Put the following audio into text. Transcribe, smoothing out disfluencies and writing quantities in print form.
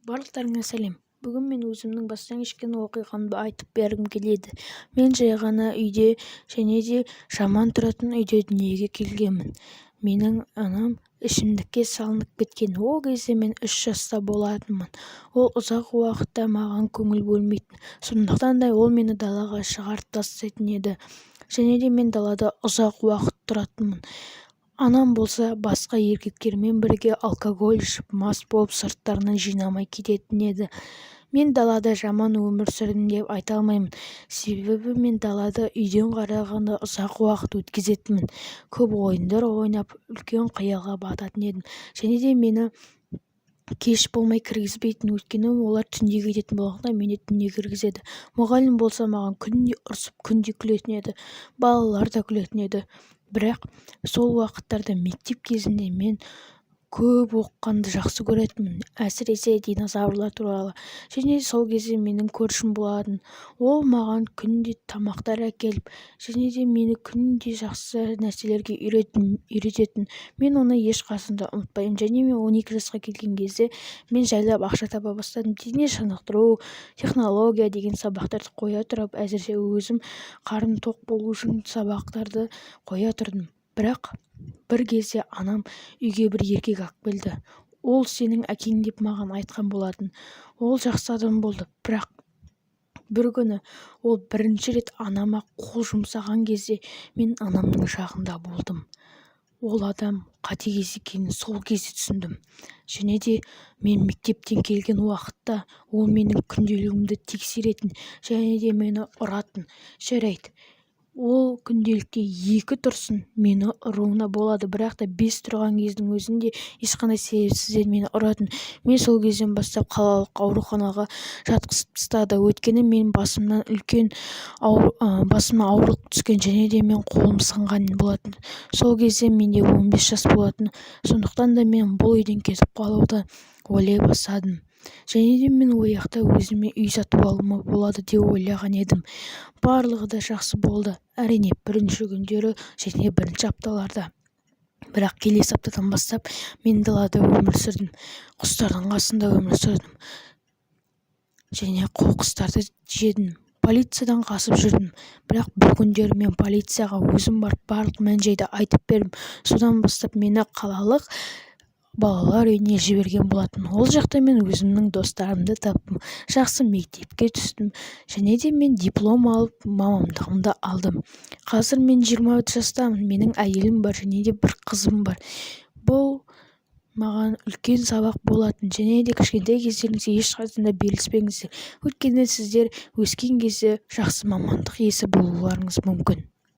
Барлықтарыңа сәлем! Бүгін мен өзімнің бастан кешкен оқиғамды айтып бергім келеді. Мен жай ғана үйде және де жаман тұратын үйде дүниеге келгенмін. Менің анам ішімдікке салынып кеткен. Ол кезде мен 3 жаста болатынмын. Ол ұзақ уақытта маған көңіл бөлмейтін. Сондықтан да ол мені далаға шығарып тастайтын еді. Және де мен далада ұзақ уақыт тұратынмын. Анам болса, басқа еркектермен бірге алкоголь ішіп, мас болып, сырттарынан жинамай кететін еді. Мен далада жаман өмір сүрдім деп айта алмаймын. Себебі мен далада үйден қарағанда ұзақ уақыт өткізетінмін. Көп ойындар ойнап, үлкен қиялға бататын едім. Және де мені кеш болмай кіргізбейтін, өйткені олар түнде кететін болғандықтан, мені түнде кіргізеді. Мұғалім болса, маған күнде ұрсып, күнде күлетін еді. Балалар да күлетін еді. Бірақ сол уақыттарда, мектеп кезінде мен көп оқығанды жақсы көретінмін, әсіресе динозаврлар туралы. Және сол кезде менің көршім болатын. Ол маған күнде тамақтар әкеліп және де мені күнде жақсы нәрселерге үйрететін. Мен оны ешқашан да ұмытпаймын. Және мен 12 жасқа келген кезде мен жайлап ақша таба бастадым. Дене шынықтыру, технология деген сабақтарды қоя тұрып, әзірше өзім қарным тоқ болу үшін сабақтарды қоя тұрдым. Бірақ бір кезде анам үйге бір еркек алып келді. Ол сенің әкең деп маған айтқан болатын. Ол жақсы адам болды, бірақ бір күні ол бірінші рет анама қол жұмсаған кезде мен анамның жағында болдым. Ол адам қатыгез екенін сол кезде түсіндім. Және де мен мектептен келген уақытта ол менің күнделігімді тексеретін және де мені ұратын. Жарайды, ол күнделікте 2 тұрсын, мені ұруына болады, бірақ та 5 тұрған кездің өзінде ешқандай себепсізден мені ұратын. Мен сол кезден бастап қалалық ауруханаға жатқызып тастады, өйткені мен басымнан үлкен басыма ауырлық түскен және де мен қолым сынған болатын. Сол кезде менде 15 жас болатын. Сондықтан да мен бұл үйден кетіп қалуды ойлай бастадым. Және де мен ол жақта өзіме үй сатып алуыма болады деп ойлаған едім. Барлығы да жақсы болды, әрине, бірінші күндері және бірінші апталарда. Бірақ келесі аптадан бастап мен далада өмір сүрдім, құстардың қасында өмір сүрдім және қоқыстарды жедім, полициядан қашып жүрдім. Бірақ бір күндері мен полицияға өзім барып, барлық мән-жайды айтып бердім. Содан бастап мені қалалық балалар үйіне жіберген болатын. Ол жақта мен өзімнің достарымды таптым, жақсы мектепке түстім және де мен диплом алып, мамандығымды алдым. Қазір мен 20 жастамын. Менің әйелім бар және де бір қызым бар. Бұл маған үлкен сабақ болатын. Және де кішкентай кездеріңізде ешқашан да беріліспеңіздер, өйткені сіздер өскен кезде жақсы мамандық иесі болуларыңыз мүмкін.